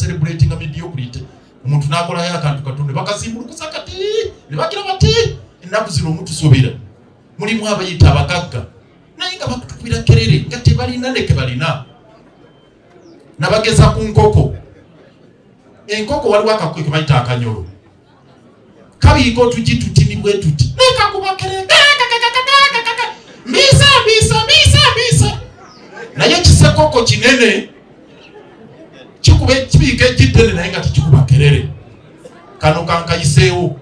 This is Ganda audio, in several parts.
Celebrating mediocrity. Omuntu n'akolayo akantu katonde, bakazimbulukusa kati ne bagira bati ennaku zino omutusobera. Mulimu abayita abagagga, naye nga bakutukubira kerere nga tebalina neke balina. Nabageza ku nkoko. Enkoko waliwo akakwe ke bayita akanyolo, kabiika otugi tutini bwe tuti, naye kakuba kerere, mbiisa, mbiisa, mbiisa, mbiisa. Naye kisekoko kinene kikuba, kibiika egiddene, naye nga tekikuba kerere. Kano kankayiseewo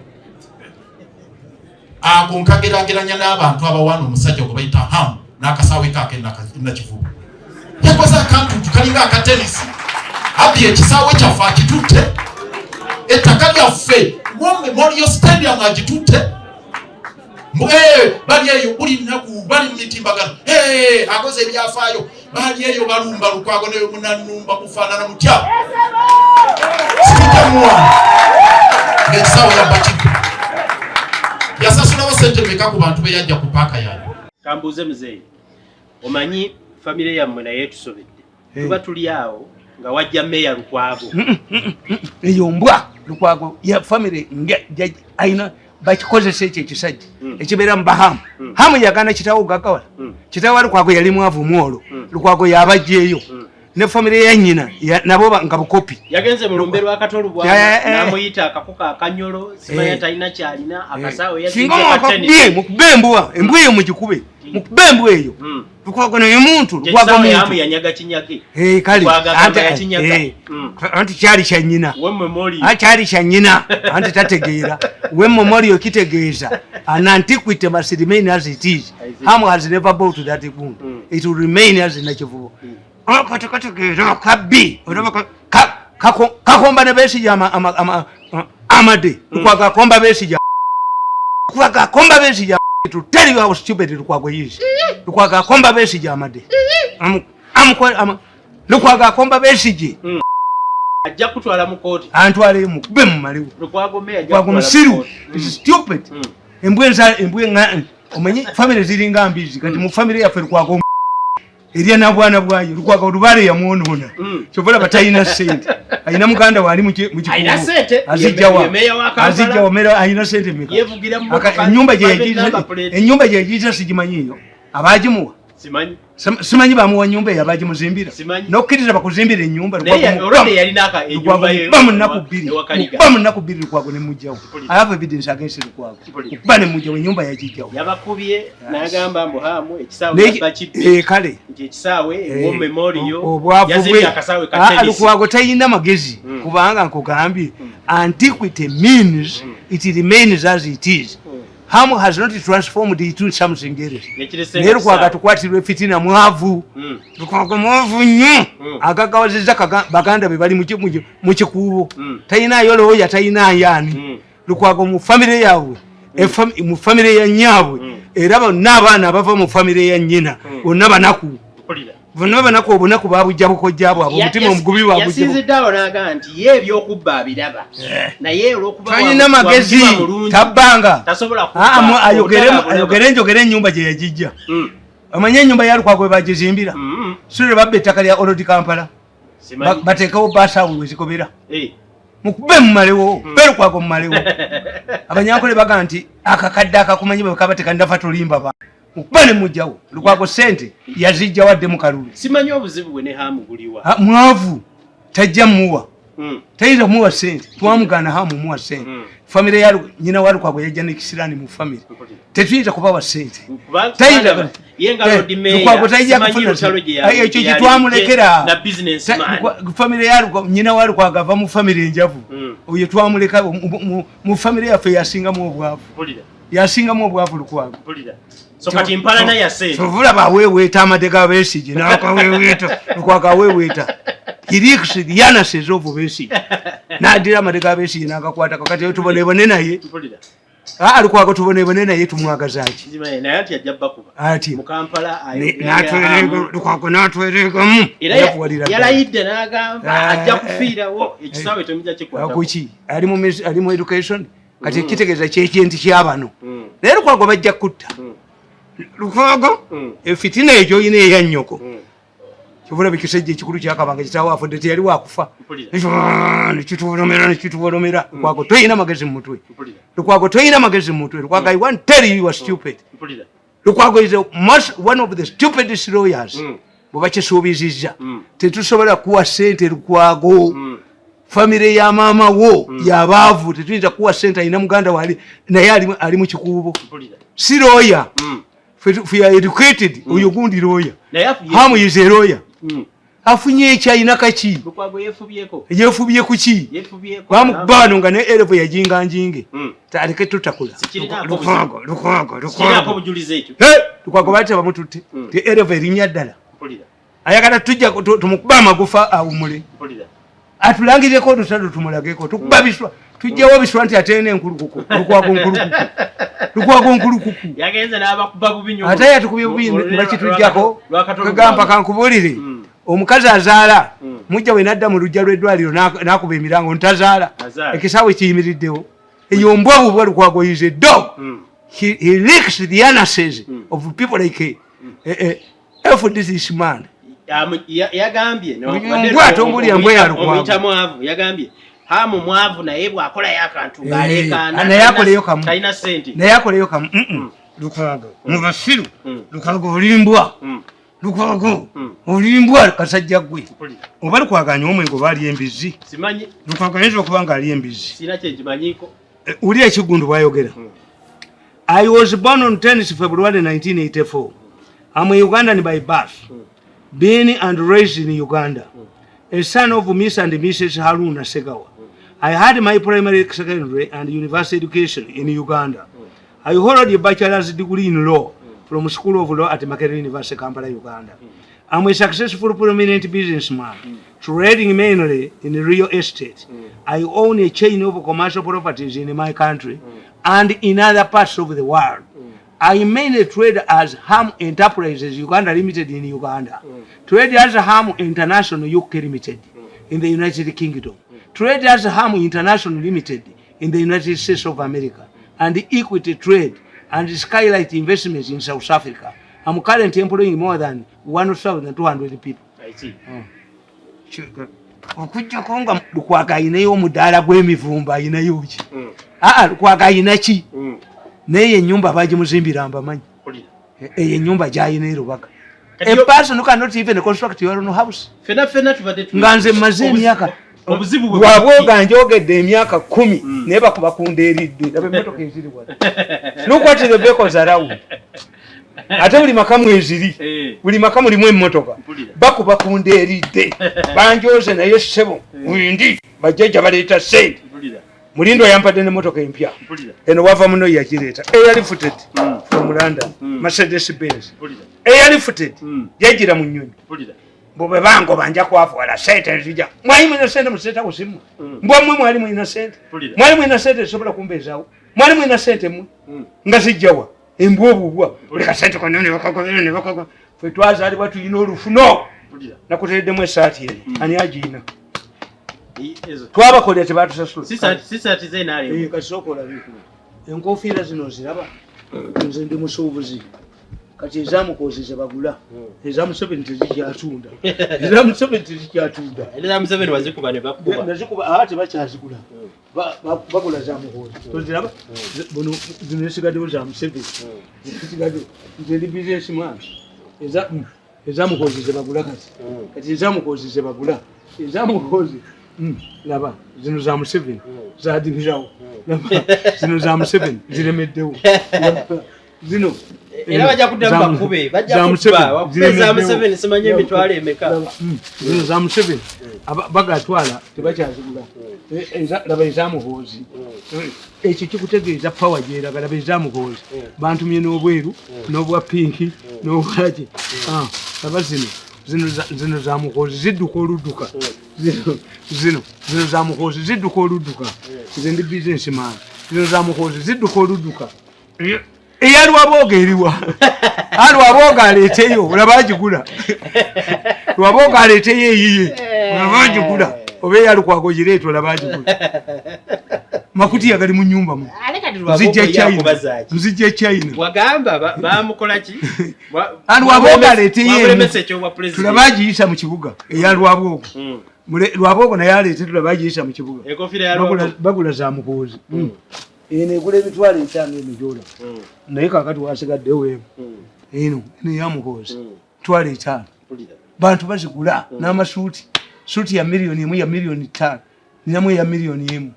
ako nkagerageranya n'abantu abawaana omusajja gwe bayita Ham n'akasaawe kaake Nakivubo. Yakoze akantu kalinga akatenisi, abbi ekisaawe kyaffe akitutte, ettaka lyaffe, Memorial Stadium agitutte. Bali eyo buli nnaku bali mu mitimbagano, akoze ebyafaayo. Bali eyo balumba Lukwago neyo munanumba mufaanana mutya? Sitamuwana ng'ekisaawe yabba kibbi. Yasasulawo sente meka ku bantu be yajja ku paaka yange? Kambuuze muzeeyi, omanyi famire yammwe naye etusobedde. Tuba tuli awo nga wajja meeya Lukwago. Eyo mbwa Lukwago ya famire ayina bakikozesa ekyo ekisajja ekibeera mu bahamu. Hamu yagana kitawo gagawala. Kitawo wa Lukwago yali mwavu mwolo. Lukwago yabajjeeyo ne famire ya nnyina nabo nga bukopi. Yagenze mu lumbe lwa Katolubwa n'amuyita akakuka akanyolo, simanya talina kyalina, akasaawe. Singa mwakakubye, mukube embwa, embwa eyo mugikube, mukube embwa eyo. Lukwago naye muntu, Lukwago muntu. Yanyaga kinyage. Kale anti kyali kya nnyina, kyali kya nnyina, anti tategeera. War memorial kitegeeza an antiquity must remain as it is. Ham has never bought that wound. It will remain as Nakivubo. Kati kategeera kabbi kakomba ne Besigye amade. Lukwago akomba Besigye, Lukwago akomba Besigye. To tell you how stupid Lukwago is, Lukwago akomba Besigye amade. Lukwago akomba Besigye. Ajja kutwala mu kooti. Antwaleyo, mukube mumalewo. Lukwago musiru, is stupid. Embwa embwa, omanyi famire ziringa mbizi. Kati mu famire yaffe Lukwago erya nabwana bwayo. Lukwago olubaale yamwonoona. Kyova olaba talina sente. Alina muganda waali mukikuazijjawa, azijjawa. Alina sente meka? Enyumba gyeyagiza sigimanyiyo abagimuwa. Simanyi bamuwa nyumba eyo, abagimuzimbira. Nokkiriza bakuzimbira enyumba ba mu nnaku 2, ba mu nnaku 2 Lukwago nemugjawo. I have evidence against Lukwago. Kuba nemugjawo, enyumba yagijjawo. Yabakubye n'agamba mbu Hamu ekisaawe bakibbe. Kale. Nti ekisaawe memorial. Obwavu bwe. Lukwago talina magezi. Kubanga nkugambye, antiquity means it remains as it is. Ham has not transformed it to something else. Naye Lukwago atukwatirwa efitina, mwavu. Lukwago mwavu nnyo. Agagawazizza baganda be bali mu kikuubo. Talinayo looya, talinayo ani. Lukwago mu famire yaabwe, mu famire ya nyaabwe, era bonna abaana abava mu famire ya nnyina bonna banaku, bonna banaku. Obunaku babujja bukojja bwabwe, omutima omugubi babujja. Yasinzidde awo n'agamba nti ye ebyokubba abiraba, naye olwokuba talina magezi, tabbanga. Ayogere njogere ennyumba gye yagijja. Omanye ennyumba ya Lukwago bagizimbira sule babba ettaka lya Old Kampala, bateekewo baasi awo wezikobera. Mukube mumalewo, be Lukwago mumalewo. Abanyankole baga nti akakadde akakumanyi bwe kaba tekandafa tolimba ba. Mukuba ne mujjawo Lukwago, sente yazijja wadde mu kalulu. Simanyi obuzibu bwe ne Hamu guliwa. Mwavu, tajja muwa. Tayinza kumuwa sente, twamugaana Hamu muwa sente. Famire ya nyina wa Lukwago yajja nekisiraani mu famire, tetuyinza kubawa sente. Lukwago tajja kufuna ekyo kyetwamulekera. Famire ya nyina wa Lukwago ava mu famire enjavu. Oyo twamuleka mu famire yaffe, yasingamu obwavu, yasingamu obwavu Lukwago. Ovulaba aweeweeta amadde ga Besigye, nakaweeweeta. Lukwago aweeweeta iriyanaseza ovu Besigye, nadira amadde ga Besigye nagakwata. Kakati tubonebone naye. Aa, Lukwago tubonebone naye, tumwagazaki? Ati Lukwago natweregamu. Yalayidde n'agamba ajja kufiirawo ekisaawe temujja kikwatako. Kuki? Ali mu education kati kitegeeza kyekintu kyabano. Naye Lukwago bajja kutta Lukwago. Efitina ekyo oyina eya nnyoko. Kyovula bikisajja ekikulu kyakabanga kitaawo afudde teyali wakufa. Nekitubolomera nekitubolomera. Lukwago toyina magezi mu mutwe. Lukwago toyina magezi mu mutwe. Lukwago, I want tell you, you are stupid. Lukwago is one of the stupidest lawyers. Bwe bakisuubizizza, tetusobola kuwa sente Lukwago. Famire ya maama wo yabaavu, tetuyinza kuwa sente. Alina muganda wali naye ali mu kikuubo, si lawyer. We are educated. Oyo gundi lawyer. Hamu is a lawyer. Afunye eki? Alina kaki? Yefubye kuki? Bamukubaano nga ne erevo yajinganjinge, aleke tutakula. Lukwago, Lukwago, Lukwago, Lukwago, baali tebamututte te erevo erinnya ddala. Ayagala tujja tumukuba amagufa awumule, atulangireko olutalo tumulageko. Tukuba biswa, tujjawo biswa nti ateena enkulukuku. Lukwago nkulukuku, Lukwago nkulukuku. Ate yatukubye bubi bakitujjako. Kagamba kankubulire, omukazi azaala mujja we nadda mu lujja lw'eddwaliro n'akuba emirango ntazaala, ekisaawe kiyimiriddewo. Eyo mbwa bubwa. Lukwago is a dog. He licks the anuses of people like this man. Yagambye mbwa tombulira mbwa ya Lukwago. Mwavu, yagambye Hamu mwavu naye bw'akolayo akantu ng'aleekaana. Naye akoleyo kamu. Talina ssente. Naye akoleyo kamu. Lukwago mubasiru. Lukwago olimbwa. Lukwago olimbwa kasajja gwe. Oba Lukwago anywa omwenge oba ali embizi? Simanyi. Lukwago ayinza okuba nga ali embizi. Sina kyenkimanyiko. Uli ekigundu bwayogera. I was born on 10 February 1984. I'm a Ugandan by birth, being and raised in Uganda, a son of Miss and Mrs. Haruna Segawa. I had my primary, secondary and university education in Uganda. I hold a bachelor's degree in law from School of Law at Makerere University, Kampala, Uganda. I'm a successful prominent businessman, trading mainly in real estate. I own a chain of commercial properties in my country and in other parts of the world. I mainly trade as Ham Enterprises Uganda Limited in Uganda. Trade as Ham International UK Limited in the United Kingdom. Trade as Ham International Limited in the United States of America. And Equity Trade and Skylight Investments in South Africa. I'm currently employing more than 1,200 people. I see. Okujjako nga Lukwago ayinayo omudaala gw'emivumba, ayinayo ki? Aa, Lukwago ayina ki? Naye ennyumba bagimuzimbira mbamanyi. Eyo ennyumba gyayina erubaga. A person who cannot even construct your own house. Fena fena tubadde Nga nze mmaze emyaka obuzibu bwe bwabwoga njogedde emyaka 10, naye bakuba kundeeridde. Laba emmotoka eziri wano. Look what the vehicles around. Ate buli maka mweziri. Buli maka mulimu emmotoka. Bakuba kundeeridde, banjoze naye ssebo windi bajjajja baleeta sente. Mulindo yampadde nemmotoka empya. Eno wava muno yagireeta airlifted from London, Mercedes Benz airlifted, yagira mu nnyonyi. Bwe bangoba nja kwafuwala sente nzija. Mwali mulina sente musetawo simmwe? Mbwammwe mwali mulina sente? Mwali mulina sente zisobola kumbeezaawo? Mwali mulina sente mmwe? Nga zijjawa embwa obubwa buli kasente konna ne bakagobera ne bakaga. Ffe twazaalibwa tulina olufuno. Nakutereddemu esaati eno, ani agiina? Twabakolera tebatusasula. Kasooka olabe enkofiira zino ziraba. Nze ndi musuubuzi kati ezamukozi zebagula, eza Museveni tezikyatunda, eza Museveni tezikyatunda. Nazikuba tebakyazigula, bagula za Muhoozi. Toziraba buno zino esigaddewo za Museveni zisigaddewo. Nze ndi businessman. Eza Muhoozi zebagula kati, kati eza Muhoozi zebagula, eza Muhoozi. Laba zino za Museveni zadibirawo. Laba zino za Museveni ziremeddewo zino. Era bajja kuddamu bakube, bajja kukuba, bakube za Museveni simanyi emitwalo emeka. Zino za Museveni bagatwala tebakyazigula. Laba eza Muhoozi. Ekyo kikutegeeza power gyeraga. Laba eza Muhoozi, bantumye n'obweru n'obwa pink n'obwaki. Laba zino, zino za Muhoozi zidduka oludduka. Zino zino za Muhoozi zidduka oludduka. Nze ndi businessman. Zino za Muhoozi zidduka oludduka. Eya Lwabooga eriwa? Alwabooga aleeteyo olaba agigula. Lwabooga aleeteyo eyiye olaba agigula, oba eya Lukwago gireeta olaba agigula. Makutiya gali mu nyumba mu. Nzijja China, nzijja China. Wagamba bamukola ki? Lwabwogo aleeteyo, tulabe agiyisa mu kibuga eya Lwabwogo. Lwabwogo naye aleete, tulabe agiyisa mu kibuga. Bagula za Muhoozi. Eno egula 50,000, eno gyolaba. Naye kakati wasigaddewo emu. Eno eno eya Muhoozi, 50,000. Bantu bazigula n'amasuuti. Suuti ya 1 million, ya 5 million, ninamu eya 1 million.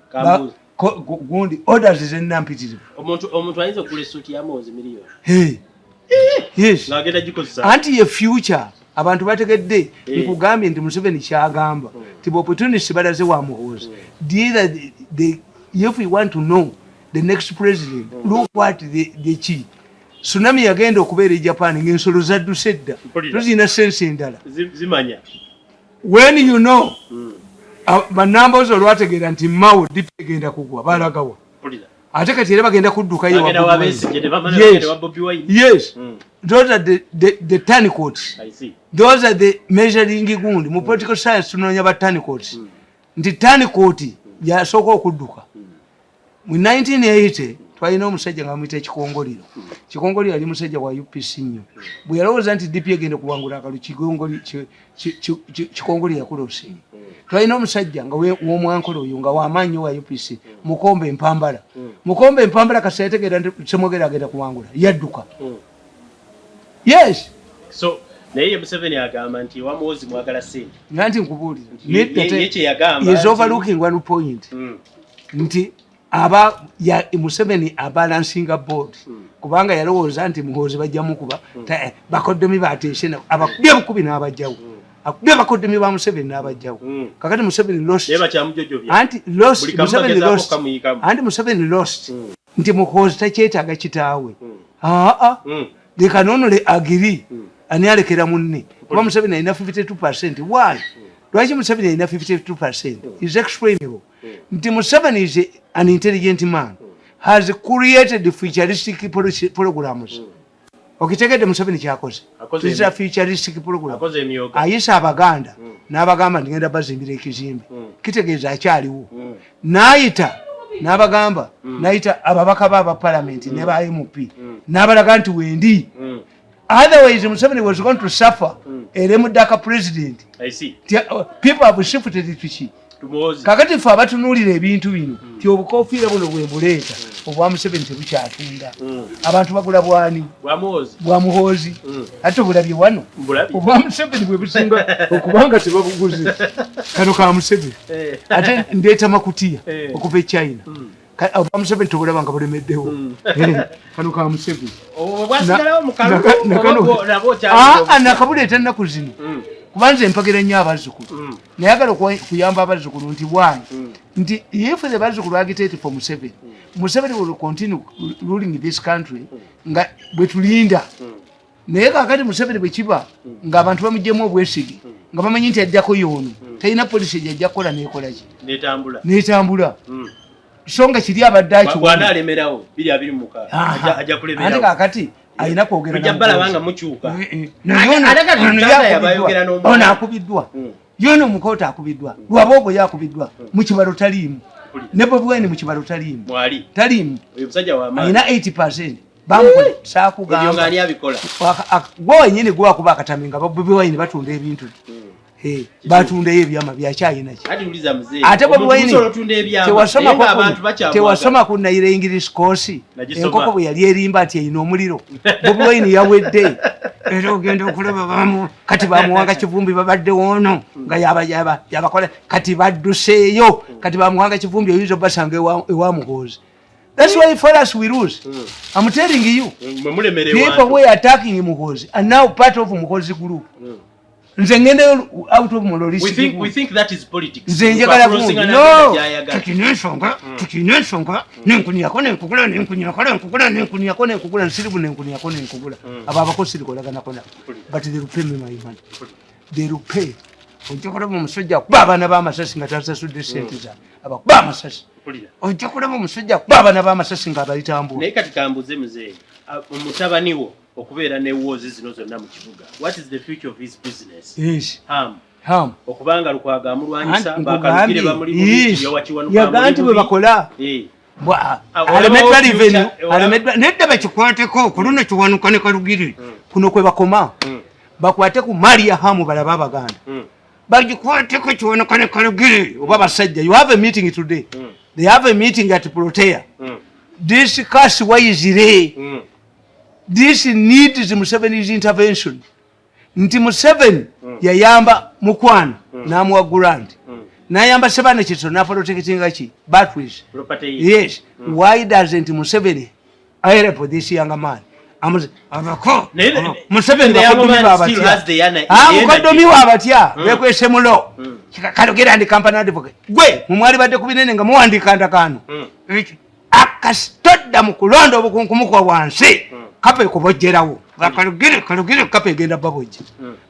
Gundi orders zenna mpitirivu. Omuntu ayinza okugula esuuti ya Muhoozi miliyoni? Yes. Ng'agenda gikozesa? Anti ye future, abantu bategedde. Nkugambye nti Museveni kyagamba ti opportunity balaze wa Muhoozi. If we want to know the next president, look what the ki tsunami yagenda okubeera e Japan ng'ensolo zadduse dda. Tuzina sense endala. Zimanya. When you know, banambozi olwategeera nti Mao DP egenda kugwa, balagawa? Ate kati era bagenda kuddukayo. Yes, those are the turncoats. Those are the measuring gundi mu political science, tunoonya ba turncoats. Nti turncoat yasooka okudduka. Mu 1980 twalina omusajja nga bamuyita Ekikongoliro. Kikongoliro yali musajja wa UPC nnyo. Bwe yalowooza nti DP egenda kuwangula akalu, Kikongoliro yakulosinga. Twalina omusajja nga w'omwankolo oyo nga wamaanyi wa UPC, Mukombe Empambala. Mukombe Empambala kasa yategeera nti Semwogere agenda kuwangula, yadduka. Yes. So naye ye Museveni agamba nti ewa Muhoozi mwagala sente. Nga nti nkubuulira, is overlooking one point. Nti aba ya Museveni abalansinga board. Kubanga yalowooza nti Muhoozi bajja mukuba. Bakoddomi bateese, abakubye bukubi n'abajjawo. Akubye bakoddomi ba Museveni n'abajjawo. Kakati Museveni lost. Anti lost, Museveni lost. Anti Museveni lost. Nti Muhoozi takyetaaga kitaawe. Aa, they can only agree. Ani alekera munne, kuba Museveni alina 52%. Why? Lwaki Museveni alina 52%? Is explainable. Nti Museveni is an intelligent man, has created futuristic policy programs. Okitegedde Museveni kyakoze? These futuristic program, ayisa Abaganda n'abagamba nti ngenda bazimbira ekizimbe. Kitegeeza akyaliwo. N'ayita n'abagamba, n'ayita ababaka ba abapalamenti ne ba MP, n'abalaga nti wendi. Otherwise Museveni was going to suffer eremudaka president. People have shifted to ki? Kakati ffe abatunuulira ebintu bino, ti obukofiira buno bwe buleeta obwa Museveni tebukyatunda. Abantu bagula bwani? Bwa Muhoozi. Ate obulabye wano obwa Museveni bwe businga okubanga tebabuguze. Kano ka Museveni. Ate ndeeta makutiya okuva e China. Obwa Museveni tobulaba nga bulemeddewo. Kano ka Museveni nakabuleeta ennaku zino, kubanza empagira nnyo abazzukulu. Nayagala kuyamba abazzukulu nti why? Nti if the bazzukulu agitate for Museveni, Museveni will continue ruling this country nga bwe tulinda. Naye kakati Museveni bwe kiba ng'abantu bamugyemu obwesige, nga bamanyi nti ajjako yoono, talina policy gyajja kukola, nekolaki? Netambula. So nga kiri abadde akiwanaalemerawo. Ate kakati alina kwogera ono akubiddwa, yono omukoota akubiddwa, Lwaboogo yakubiddwa mukibalo taliimu, ne Bobi Wine mukibalo taliimu, taliimu. Alina 80%. Bamukola sakugamba gwe wenyini gwakuba akatami nga Bobi Wine batunda ebintu, batundayo ebyama byakyayinaki. Ate Bobi Wine tewasoma ku Naira English course? Enkoko bwe yali erimba nti erina omuliro, Bobi Wine yawedde. Era ogenda okulaba bamu kati bamuwanga Kivumbi babadde wono nga yabakola, kati badduseeyo. Kati bamuwanga Kivumbi oyinza obasanga ewa Muhoozi. That's why for us we lose. I'm telling you, people who are attacking Muhoozi are now part of Muhoozi group. Nze ngendeyo out of Nze njagala gundi no tukina ensonga, tukina ensonga nenkunyako nenkugula, nenkunyako nenkugula, nenkunyako nenkugula, nsiribu nenkunyako nenkugula. Abo abako sirikolaganako nabo, but they will pay me my money, they will pay. Ojja kulaba omusajja akuba abaana b'amasasi nga tasasudde sente zaabwe, abakuba amasasi. Ojja kulaba omusajja akuba abaana b'amasasi nga abayitambula. Naye kati kambuze muzeeyi, mutabani wo okubeera ne woozi zino zonna mu kibuga, what is the future of his business? Yes. Ham. Ham. Okubanga Lukwago amulwanyisa, bakalugire bamuli. Yaga nti bwe bakola. Alemeddwa revenue, alemeddwa nedda. Bakikwateko ku luno, Kiwanuka ne Kalugiri. Kuno kwe bakoma. Bakwate ku mali ya Hamu, balaba Abaganda. Bagikwateko Kiwanuka ne Kalugiri oba basajja. You have a meeting today. They have a meeting at Protea. Discuss wisely. This needs Museveni's intervention, nti Museveni yayamba Mukwano n'amuwa grant, n'ayamba Sebana Kiso n'aprotectinga ki batteries. Property ye. Yes. Why doesn't Museveni help this young man? Abako Museveni The young bakodomi man still has the Ah, the mukodomi energy. waabatya bekwese mulo. Kalogera ndi company advocate gwe mumwali badde ku binene nga muwandiika ndagaano. Akasitodda mu kulonda obukunkumuka wansi, kapa ekubojjerawo. Kalugire, Kalugire, kapa egenda babojja.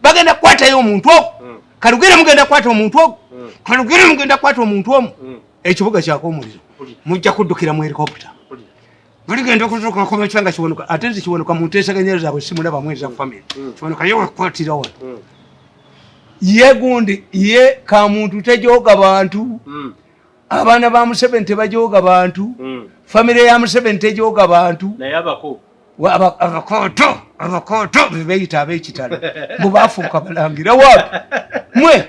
Bagenda kukwatayo omuntu ogwo. Kalugire, mugenda kukwata omuntu ogwo. Kalugire, mugenda kukwata omuntu omu. Ekibuga kyaka omuliro. Mujja kuddukira mu helicopter. Buligenda okuzuuka okumakya nga Kiwanuka, ate nze Kiwanuka mu nteesaganya zaabwe simulabamu eza family. Kiwanuka ye wakwatira wano. Ye gundi ye kamuntu tejoga bantu. Abaana ba Museveni tebajoga bantu. Famire ya Museveni tejoga bantu. Naye abako Abakooto, abakooto bebeyita ab'ekitalo bwe bafuuka balangira waapi mwe.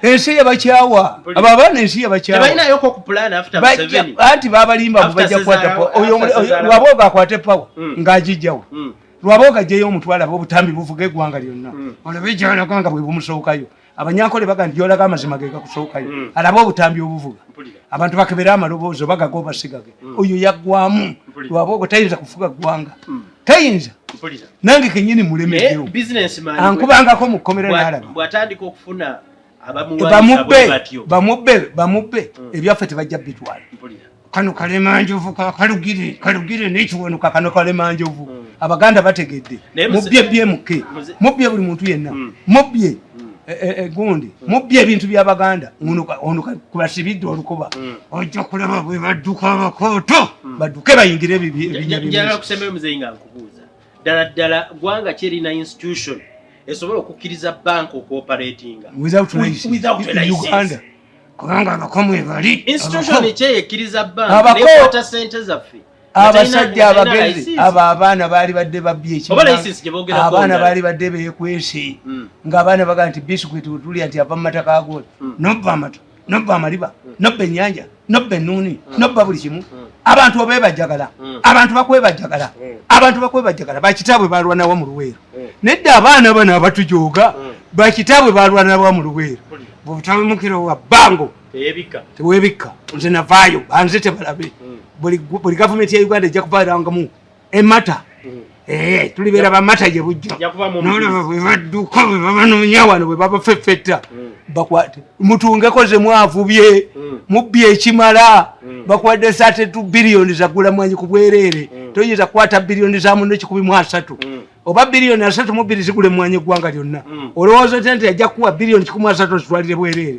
Ensi yabakyawa. Abo abaana ensi yabakyawa. Tebalinayoko ku plan after Museveni. Anti babalimba mbu After bajja kukwata oyo after Cesar- Lwabooga akwate power ng'agijjawo. Lwabooga ajjayo omutwala abe obutambi buvuga eggwanga lyonna. Olabe gyalaga nga bwe bumusookayo. Abanyankole baga nti gyolaga amazima ge gakusookayo. Alabe obutambi obuvuga. Abantu bakebere amaloboozi oba gago basigage. Oyo yaggwamu. Lwabooga tayinza kufuga ggwanga, tayinza. Nange kenyini Naye mulemeddewo. businessman Ankubangako mu kkomera n'alaba. Bw'atandika okufuna abamuwanyisa bwe Bamubbe. batyo. Bamubbe, bamubbe, ebyaffe tebajja bitwala. Kano Kalemanjovu Kalugire, Kalugire n'Ekiwanuka, kano Kalemanjovu. Abaganda bategedde. Naye Mubbye byemuke. Mubbye buli muntu yenna. Mubbye gundi, mubbye ebintu by'Abaganda. Ono kubasibidde olukuba. Ojja kulaba bwe badduka abakooto, badduke bayingire ebinnya Njagala by'ensi. kusembayo, muzeeyi, nga nkubuuza, ddala ddala ggwanga ki erina institution esobola okukkiriza banka okuoperatinga Without license. Without a license? Uganda, kubanga abakomu bali. Institution ki eyekkiriza banka nekwata sente zaffe Abasajja nga terina abagezi license? abo abaana baali badde babbye. Oba license gye boogerako Abaana ndala. baali badde beekwese ng'abaana bagaa nti bisikuiti wetulya nti ava mu mata kagoola. Nobba amata, nobba amaliba, nobba ennyanja, nobba ennuuni, nobba buli kimu. Abantu obeebajjagala. Abantu bakwebajjagala. Abantu bakwebajjagala. Bakitaabwe balwanawa mu Luweero? Nedda, abaana bano abatujooga, bakitaabwe balwanawa mu Luweero? Bw'otabimukira wa bango. Teyebika. Tewebikka. Nze navaayo, banze tebalabe. Buli gavumenti ya Uganda ejja kubarangamu emata. Tulibeera bamata gye bujja. Ejja kubamu Nolaba bwe badduka, bwe babanoonya wano, bwe babafeffetta. Bakwate mutungeko ze mwavubye. Mubbye ekimala. Bakuwadde 32 biliyoni zagula mwanyi ku bwereere. Toyinza kukwata biliyoni za muno 130 oba biliyoni 32 zigula emwanyi eggwanga lyonna. Olowooza otya nti ajja kukuwa biliyoni 130 ozitwalire bwereere?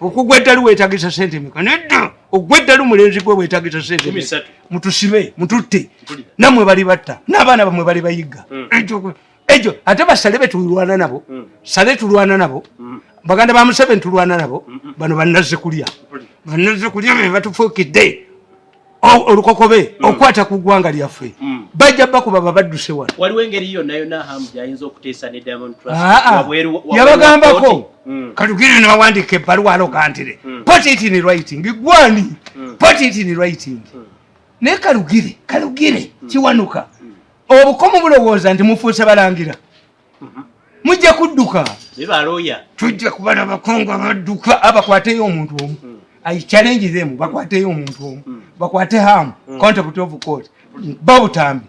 Okugwa eddalu weetagisa sente meka? Nedda, ogwa eddalu mulenzi gwe weetagisa sente meka? 30. Mutusibe, mututte. Mpulira. Nammwe bali batta n'abaana bamwe bali bayigga. Ekyo ate basale betulwana nabo. Sale tulwana nabo. Baganda ba Museveni tulwana nabo. Bano bannazze kulya. Bannazze kulya be batufuukidde olukokobe okukwata ku ggwanga lyaffe. Bajja bakuba babadduse wano. Waliwo engeri yonna yonna Hamu gyayinza okuteesa ne Diamond Trust Aa, wabweru yabagambako. wa kooti? Kalugire nawandika ebbaluwa alogantire. Put it in writing, gwani. Put it in writing. Naye Kalugire, Kalugire Kiwanuka, obukomu bulowooza nti mufuuse balangira, mujja kudduka. Naye balooya. Tujja kubala abakongo abadduka, abakwateyo omuntu omu. I challenge them, bakwateyo omuntu omu. Bakwate Ham contempt of court babutambi.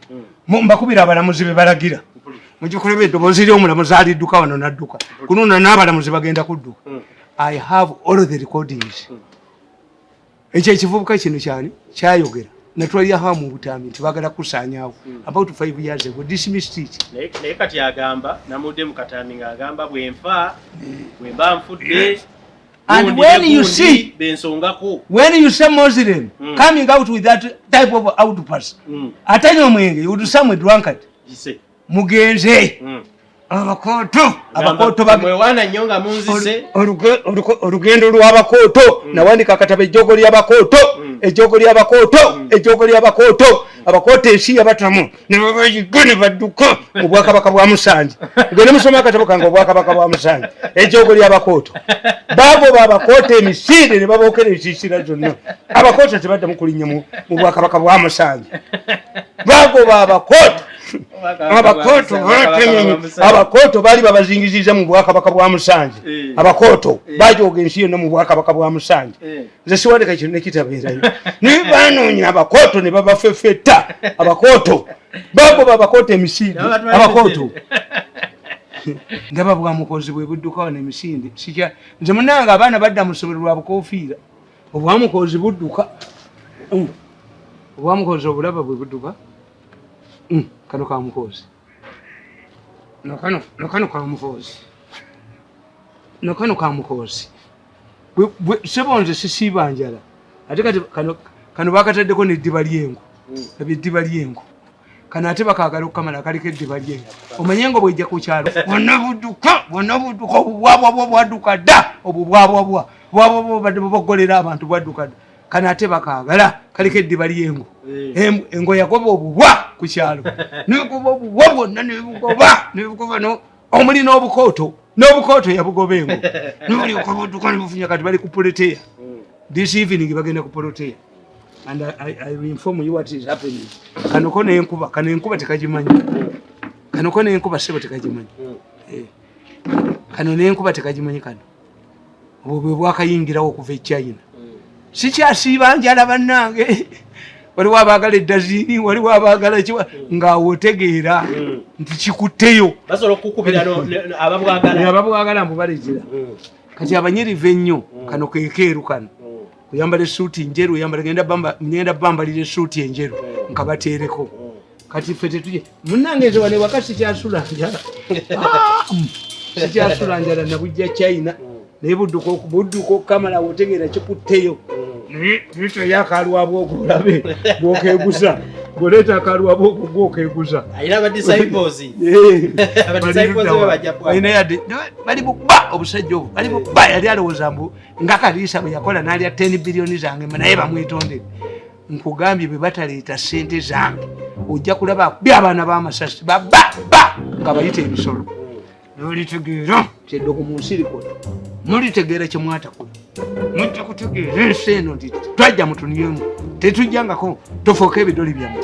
Mbakubira abalamuzi be balagira. Mujja kulaba eddoboozi ly'omulamuzi alidduka wano nadduka kununa, n'abalamuzi bagenda kudduka. I have all the recordings. Ekyo ekivubuka kino kyani kyayogera natwalira Hamu obutambi nti bagala kusaanyaawo about 5 years ago, dismissed it. Naye kati agamba namudde mu katambi ng'agamba bwenfa, bwemba nfudde, And gundi when ne you gundi bensongako. When you see Muslim coming out with that type of outburst, atanywa omwenge, you would some drunkard. Gise. Mugenze. Abakooto, abakooto. Mwewaana nnyo nga munzise. Olugendo lw'abakooto, nawandika akatabo Ejjogo ly'Abakooto, Ejjogo ly'Abakooto, Ejjogo ly'Abakooto. Abakooto ensi yabatamu ne babayiga ne badduka mu bwakabaka bwa Musanje. Gwe ne musoma akatabo kange Obwakabaka bwa Musanje, Ejjogo ly'Abakooto. Bagoba abakooto emisinde ne babookera ensiisira zonna. Abakooto tebaddamu kulinnya mu bwakabaka bwa Musanje. Bagoba abakooto, abakooto batemye. Abakooto baali babazingiziza mu bwakabaka bwa Musanje. Abakooto bajoga ensi yonna mu bwakabaka bwa Musanje. Nze siwandika kintu nekitabeerayo, naye banoonya abakooto ne babafefeta. Abakooto bagoba abakooto emisinde. Abakooto ndaba bwamukozi bwe budduka wano emisinde. Sikya nze munange, abaana badda mu ssomero lwa bukofiira. Obwamukozi budduka. Obwamukozi obulaba bwe budduka. Kano kamukozi, nakano kamukozi, nakano kamukozi. Sebo nze sisiiba njala. Ate kati kano bakataddeko neddiba lyengo. Aba eddiba lyengo kano ate bakagala okukamala kaliko eddiba lyengo. Omanye ngo bwejja ku kyalo bwonna budduka, bwonna budduka. Obubwabwabwa bwadduka dda. Obubwabwabwa bwabwabwa badde bubogolera abantu bwadduka dda. Kano ate bakagala kaliko eddiba lyengo. Engo yagoba obubwa ku kyalo, negoba obubwa bwonna, nebugoba, nebugoba omuli n'obukooto, n'obukooto yabugoba engo, nobulyoka budduka nebufunya. Kati bali ku Protea. This evening bagenda ku Protea and I will inform you what is happening. Kano ko nenkuba, kano enkuba tekagimanyi. Kano ko nenkuba sebo tekagimanyi. Kano nenkuba tekagimanyi. Kano obwo bwe bwakayingirawo okuva e China. Sikyasiiba njala bannange. Waliwo abaagala eddaziini, waliwo abaagala kiwa ng'awo otegeera nti kikutteyo. Basobola okukubira ababwagala. Ababwagala mbu balezera. Kati abanyirivu ennyo, kano kekeeru kano. Oyambala esuuti njeru, oyambala ngenda bambalira esuuti enjeru nkabateereko. Kati ffe tetuje munange, nze wano ewaka sikyasula njala. Sikyasula njala, nabujja China naye budduka budduka okukamala otegeera kikutteyo. Naye leetayo akalwabwogo olabe bwokeguza, bwoleeta akalwabwogo gwokeguza. Alina aba disciples. Aba disciples be bajja bwa. Balina yadde bali bukuba obusajja obwo bali bukuba. Yali alowooza mbu nga Kaliisa bwe yakola n'alya 10 biliyoni zange mbu naye bamwetondere. Nkugambye bwe bataleeta sente zange ojja kulaba akubye abaana b'amasasi baba ba nga bayita ebisolo. Nolitegeera kyeddogo mu nsi likola, mulitegeera kyemwatakola, mujja kutegeera ensi eno nti twajja mutuniyemu tetujjangako tufuuke ebidoli byammwe.